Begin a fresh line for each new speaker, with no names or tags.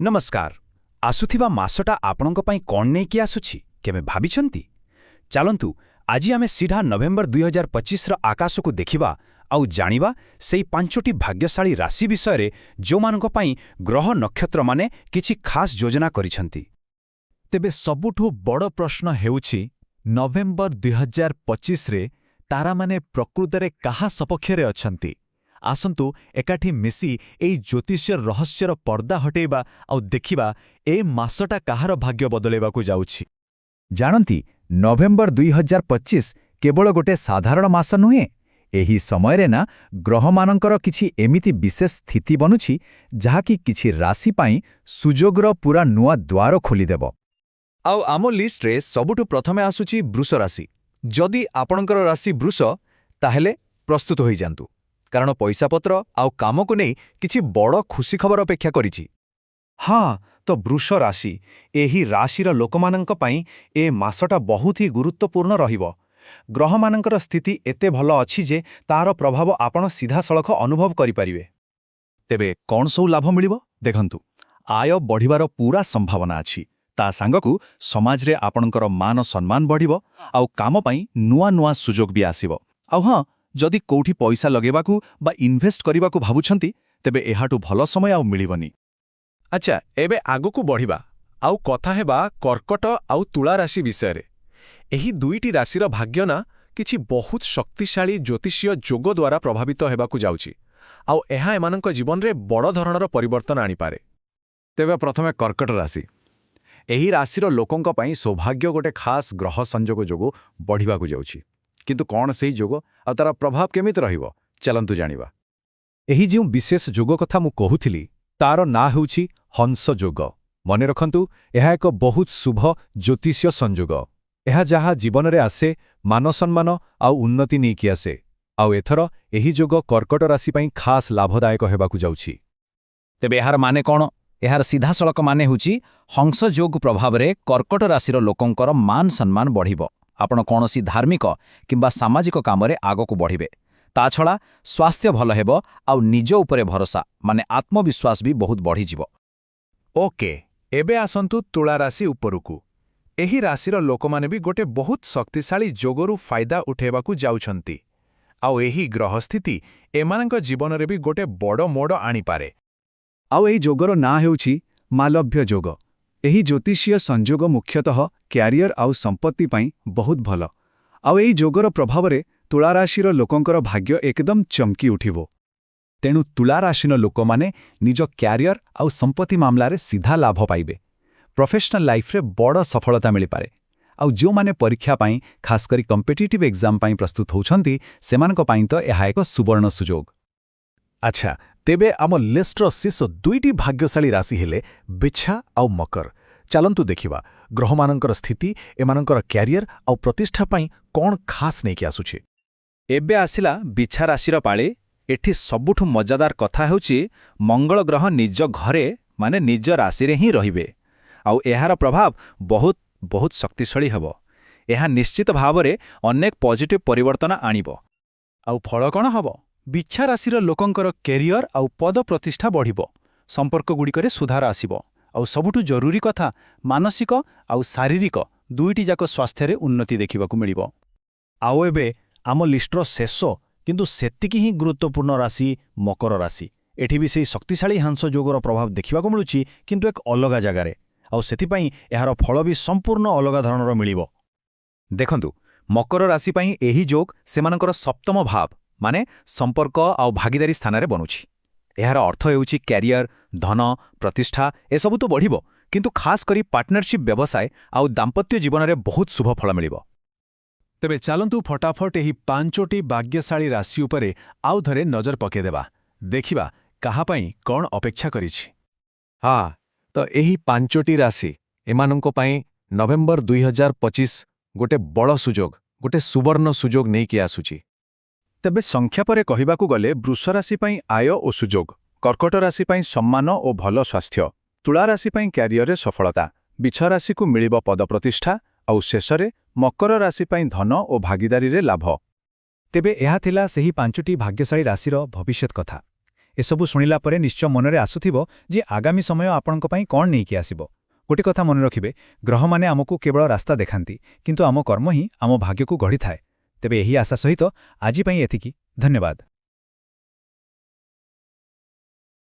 ନମସ୍କାର। ଆସୁଥିବା ମାସଟା ଆପଣଙ୍କ ପାଇଁ କ'ଣ ନେଇକି ଆସୁଛି, କେବେ ଭାବିଛନ୍ତି? ଚାଲନ୍ତୁ, ଆଜି ଆମେ ସିଧା ନଭେମ୍ବର 2025ର ଆକାଶକୁ ଦେଖିବା ଆଉ ଜାଣିବା ସେଇ ପାଞ୍ଚଟି ଭାଗ୍ୟଶାଳୀ ରାଶି ବିଷୟରେ, ଯେଉଁମାନଙ୍କ ପାଇଁ ଗ୍ରହ ନକ୍ଷତ୍ରମାନେ କିଛି ଖାସ୍ ଯୋଜନା କରିଛନ୍ତି।
ତେବେ ସବୁଠୁ ବଡ଼ ପ୍ରଶ୍ନ ହେଉଛି, ନଭେମ୍ବର 2025ରେ ତାରାମାନେ ପ୍ରକୃତରେ କାହା ସପକ୍ଷରେ ଅଛନ୍ତି? ଆସନ୍ତୁ, ଏକାଠି ମିଶି ଏଇ ଜ୍ୟୋତିଷୀୟ ରହସ୍ୟର ପର୍ଦ୍ଦା ହଟେଇବା ଆଉ ଦେଖିବା ଏ ମାସଟା କାହାର ଭାଗ୍ୟ ବଦଳାଇବାକୁ ଯାଉଛି।
ଜାଣନ୍ତି, ନଭେମ୍ବର 2025 କେବଳ ଗୋଟେ ସାଧାରଣ ମାସ ନୁହେଁ। ଏହି ସମୟରେ ନା ଗ୍ରହମାନଙ୍କର କିଛି ଏମିତି ବିଶେଷ ସ୍ଥିତି ବନୁଛି, ଯାହାକି କିଛି ରାଶି ପାଇଁ ସୁଯୋଗର ପୂରା ନୂଆ ଦ୍ୱାର ଖୋଲିଦେବ।
ଆଉ ଆମ ଲିଷ୍ଟରେ ସବୁଠୁ ପ୍ରଥମେ ଆସୁଛି ବୃଷ ରାଶି। ଯଦି ଆପଣଙ୍କର ରାଶି ବୃଷ, ତାହେଲେ ପ୍ରସ୍ତୁତ ହୋଇଯାନ୍ତୁ, କାରଣ ପଇସାପତ୍ର ଆଉ କାମକୁ ନେଇ କିଛି ବଡ଼ ଖୁସି ଖବର ଅପେକ୍ଷା କରିଛି।
ହଁ, ତ ବୃଷ ରାଶି, ଏହି ରାଶିର ଲୋକମାନଙ୍କ ପାଇଁ ଏ ମାସଟା ବହୁତ ହି ଗୁରୁତ୍ୱପୂର୍ଣ୍ଣ ରହିବ। ଗ୍ରହମାନଙ୍କର ସ୍ଥିତି ଏତେ ଭଲ ଅଛି ଯେ ତାର ପ୍ରଭାବ ଆପଣ ସିଧାସଳଖ ଅନୁଭବ କରିପାରିବେ।
ତେବେ କ'ଣ ସବୁ ଲାଭ ମିଳିବ? ଦେଖନ୍ତୁ, ଆୟ ବଢ଼ିବାର ପୂରା ସମ୍ଭାବନା ଅଛି। ତା ସାଙ୍ଗକୁ ସମାଜରେ ଆପଣଙ୍କର ମାନ ସମ୍ମାନ ବଢ଼ିବ ଆଉ କାମ ପାଇଁ ନୂଆ ନୂଆ ସୁଯୋଗ ବି ଆସିବ। ଆଉ ହଁ, ଯଦି କୋଉଠି ପଇସା ଲଗେଇବାକୁ ବା ଇନଭେଷ୍ଟ କରିବାକୁ ଭାବୁଛନ୍ତି, ତେବେ ଏହାଠୁ ଭଲ ସମୟ ଆଉ ମିଳିବନି।
ଆଚ୍ଛା, ଏବେ ଆଗକୁ ବଢ଼ିବା ଆଉ କଥା ହେବା କର୍କଟ ଆଉ ତୁଳା ରାଶି ବିଷୟରେ। ଏହି ଦୁଇଟି ରାଶିର ଭାଗ୍ୟ ନା କିଛି ବହୁତ ଶକ୍ତିଶାଳୀ ଜ୍ୟୋତିଷୀୟ ଯୋଗ ଦ୍ୱାରା ପ୍ରଭାବିତ ହେବାକୁ ଯାଉଛି ଆଉ ଏହା ଏମାନଙ୍କ ଜୀବନରେ ବଡ଼ ଧରଣର ପରିବର୍ତ୍ତନ ଆଣିପାରେ।
ତେବେ ପ୍ରଥମେ କର୍କଟ ରାଶି। ଏହି ରାଶିର ଲୋକଙ୍କ ପାଇଁ ସୌଭାଗ୍ୟ ଗୋଟେ ଖାସ୍ ଗ୍ରହ ସଂଯୋଗ ଯୋଗୁଁ ବଢ଼ିବାକୁ ଯାଉଛି। କିନ୍ତୁ କ'ଣ ସେହି ଯୋଗ ଆଉ ତାର ପ୍ରଭାବ କେମିତି ରହିବ, ଚାଲନ୍ତୁ ଜାଣିବା।
ଏହି ଯେଉଁ ବିଶେଷ ଯୋଗ କଥା ମୁଁ କହୁଥିଲି, ତାର ନାଁ ହେଉଛି ହଂସ ଯୋଗ। ମନେ ରଖନ୍ତୁ, ଏହା ଏକ ବହୁତ ଶୁଭ ଜ୍ୟୋତିଷୀୟ ସଂଯୋଗ। ଏହା ଯାହା ଜୀବନରେ ଆସେ, ମାନସମ୍ମାନ ଆଉ ଉନ୍ନତି ନେଇକି ଆସେ। ଆଉ ଏଥର ଏହି ଯୋଗ କର୍କଟ ରାଶି ପାଇଁ ଖାସ୍ ଲାଭଦାୟକ ହେବାକୁ ଯାଉଛି।
ତେବେ ଏହାର ମାନେ କ'ଣ? ଏହାର ସିଧାସଳଖ ମାନେ ହେଉଛି, ହଂସ ଯୋଗ ପ୍ରଭାବରେ କର୍କଟ ରାଶିର ଲୋକଙ୍କର ମାନ ସମ୍ମାନ ବଢ଼ିବ। ଆପଣ କୌଣସି ଧାର୍ମିକ କିମ୍ବା ସାମାଜିକ କାମରେ ଆଗକୁ ବଢ଼ିବେ। ତା ଛଡ଼ା ସ୍ୱାସ୍ଥ୍ୟ ଭଲ ହେବ ଆଉ ନିଜ ଉପରେ ଭରସା, ମାନେ ଆତ୍ମବିଶ୍ୱାସ ବି ବହୁତ ବଢ଼ିଯିବ।
ଓକେ, ଏବେ ଆସନ୍ତୁ ତୁଳା ରାଶି ଉପରକୁ। ଏହି ରାଶିର ଲୋକମାନେ ବି ଗୋଟେ ବହୁତ ଶକ୍ତିଶାଳୀ ଯୋଗରୁ ଫାଇଦା ଉଠେଇବାକୁ ଯାଉଛନ୍ତି ଆଉ ଏହି ଗ୍ରହସ୍ଥିତି ଏମାନଙ୍କ ଜୀବନରେ ବି ଗୋଟେ ବଡ଼ ମୋଡ଼ ଆଣିପାରେ।
ଆଉ ଏହି ଯୋଗର ନାଁ ହେଉଛି ମାଲଭ୍ୟ ଯୋଗ। ଏହି ଜ୍ୟୋତିଷୀୟ ସଂଯୋଗ ମୁଖ୍ୟତଃ କ୍ୟାରିୟର ଆଉ ସମ୍ପତ୍ତି ପାଇଁ ବହୁତ ଭଲ। ଆଉ ଏହି ଯୋଗର ପ୍ରଭାବରେ ତୁଳାରାଶିର ଲୋକଙ୍କର ଭାଗ୍ୟ ଏକଦମ ଚମକି ଉଠିବ।
ତେଣୁ ତୁଳାରାଶିର ଲୋକମାନେ ନିଜ କ୍ୟାରିୟର ଆଉ ସମ୍ପତ୍ତି ମାମଲାରେ ସିଧା ଲାଭ ପାଇବେ। ପ୍ରଫେସନାଲ ଲାଇଫରେ ବଡ଼ ସଫଳତା ମିଳିପାରେ। ଆଉ ଯେଉଁମାନେ ପରୀକ୍ଷା ପାଇଁ, ଖାସ୍ କରି କମ୍ପିଟିଟିଭ୍ ଏକ୍ଜାମ୍ ପାଇଁ ପ୍ରସ୍ତୁତ ହେଉଛନ୍ତି, ସେମାନଙ୍କ ପାଇଁ ତ ଏହା ଏକ ସୁବର୍ଣ୍ଣ ସୁଯୋଗ।
ଆଚ୍ଛା, ତେବେ ଆମ ଲିଷ୍ଟର ଶେଷ ଦୁଇଟି ଭାଗ୍ୟଶାଳୀ ରାଶି ହେଲେ ବିଛା ଆଉ ମକର। ଚାଲନ୍ତୁ ଦେଖିବା ଗ୍ରହମାନଙ୍କର ସ୍ଥିତି ଏମାନଙ୍କର କ୍ୟାରିୟର ଆଉ ପ୍ରତିଷ୍ଠା ପାଇଁ କ'ଣ ଖାସ୍ ନେଇକି ଆସୁଛି।
ଏବେ ଆସିଲା ବିଛା ରାଶିର ପାଳି। ଏଠି ସବୁଠୁ ମଜାଦାର କଥା ହେଉଛି, ମଙ୍ଗଳ ଗ୍ରହ ନିଜ ଘରେ, ମାନେ ନିଜ ରାଶିରେ ହିଁ ରହିବେ ଆଉ ଏହାର ପ୍ରଭାବ ବହୁତ ବହୁତ ଶକ୍ତିଶାଳୀ ହେବ। ଏହା ନିଶ୍ଚିତ ଭାବରେ ଅନେକ ପଜିଟିଭ୍ ପରିବର୍ତ୍ତନ ଆଣିବ।
ଆଉ ଫଳ କ'ଣ ହେବ? ବିଛା ରାଶିର ଲୋକଙ୍କର କ୍ୟାରିୟର ଆଉ ପଦ ପ୍ରତିଷ୍ଠା ବଢ଼ିବ, ସମ୍ପର୍କଗୁଡ଼ିକରେ ସୁଧାର ଆସିବ ଆଉ ସବୁଠୁ ଜରୁରୀ କଥା, ମାନସିକ ଆଉ ଶାରୀରିକ ଦୁଇଟି ଯାକ ସ୍ୱାସ୍ଥ୍ୟରେ ଉନ୍ନତି ଦେଖିବାକୁ ମିଳିବ।
ଆଉ ଏବେ ଆମ ଲିଷ୍ଟର ଶେଷ କିନ୍ତୁ ସେତିକି ହିଁ ଗୁରୁତ୍ୱପୂର୍ଣ୍ଣ ରାଶି ମକର ରାଶି। ଏଠି ବି ସେଇ ଶକ୍ତିଶାଳୀ ହଂସ ଯୋଗର ପ୍ରଭାବ ଦେଖିବାକୁ ମିଳୁଛି, କିନ୍ତୁ ଏକ ଅଲଗା ଜାଗାରେ, ଆଉ ସେଥିପାଇଁ ଏହାର ଫଳ ବି ସମ୍ପୂର୍ଣ୍ଣ ଅଲଗା ଧରଣର ମିଳିବ।
ଦେଖନ୍ତୁ, ମକର ରାଶି ପାଇଁ ଏହି ଯୋଗ ସେମାନଙ୍କର ସପ୍ତମ ଭାବ, ମାନେ ସମ୍ପର୍କ ଆଉ ଭାଗିଦାରୀ ସ୍ଥାନରେ ବନୁଛି। ଏହାର ଅର୍ଥ ହେଉଛି କ୍ୟାରିୟର, ଧନ, ପ୍ରତିଷ୍ଠା ଏସବୁ ତ ବଢ଼ିବ, କିନ୍ତୁ ଖାସ୍ କରି ପାର୍ଟନରସିପ୍, ବ୍ୟବସାୟ ଆଉ ଦାମ୍ପତ୍ୟ ଜୀବନରେ ବହୁତ ଶୁଭ ଫଳ ମିଳିବ।
ତେବେ ଚାଲନ୍ତୁ, ଫଟାଫଟ ଏହି ପାଞ୍ଚୋଟି ଭାଗ୍ୟଶାଳୀ ରାଶି ଉପରେ ଆଉ ଥରେ ନଜର ପକାଇଦେବା। ଦେଖିବା କାହା ପାଇଁ କ'ଣ ଅପେକ୍ଷା କରିଛି।
ହଁ, ତ ଏହି ପାଞ୍ଚୋଟି ରାଶି, ଏମାନଙ୍କ ପାଇଁ ନଭେମ୍ବର 2025 ଗୋଟେ ବଡ଼ ସୁଯୋଗ, ଗୋଟେ ସୁବର୍ଣ୍ଣ ସୁଯୋଗ ନେଇକି ଆସୁଛି।
ତେବେ ସଂକ୍ଷେପରେ କହିବାକୁ ଗଲେ, ବୃଷ ରାଶି ପାଇଁ ଆୟ ଓ ସୁଯୋଗ, କର୍କଟ ରାଶି ପାଇଁ ସମ୍ମାନ ଓ ଭଲ ସ୍ୱାସ୍ଥ୍ୟ, ତୁଳା ରାଶି ପାଇଁ କ୍ୟାରିୟରରେ ସଫଳତା, ବିଛା ରାଶିକୁ ମିଳିବ ପଦ ପ୍ରତିଷ୍ଠା ଆଉ ଶେଷରେ ମକର ରାଶି ପାଇଁ ଧନ ଓ ଭାଗିଦାରୀରେ ଲାଭ।
ତେବେ ଏହା ଥିଲା ସେହି ପାଞ୍ଚଟି ଭାଗ୍ୟଶାଳୀ ରାଶିର ଭବିଷ୍ୟତ କଥା। ଏସବୁ ଶୁଣିଲା ପରେ ନିଶ୍ଚୟ ମନରେ ଆସୁଥିବ ଯେ ଆଗାମୀ ସମୟ ଆପଣଙ୍କ ପାଇଁ କ'ଣ ନେଇକି ଆସିବ। ଗୋଟେ କଥା ମନେ ରଖିବେ, ଗ୍ରହମାନେ ଆମକୁ କେବଳ ରାସ୍ତା ଦେଖାନ୍ତି, କିନ୍ତୁ ଆମ କର୍ମ ହିଁ ଆମ ଭାଗ୍ୟକୁ ଗଢ଼ିଥାଏ। ତେବେ ଏହି ଆଶା ସହିତ ଆଜି ପାଇଁ ଏତିକି। ଧନ୍ୟବାଦ।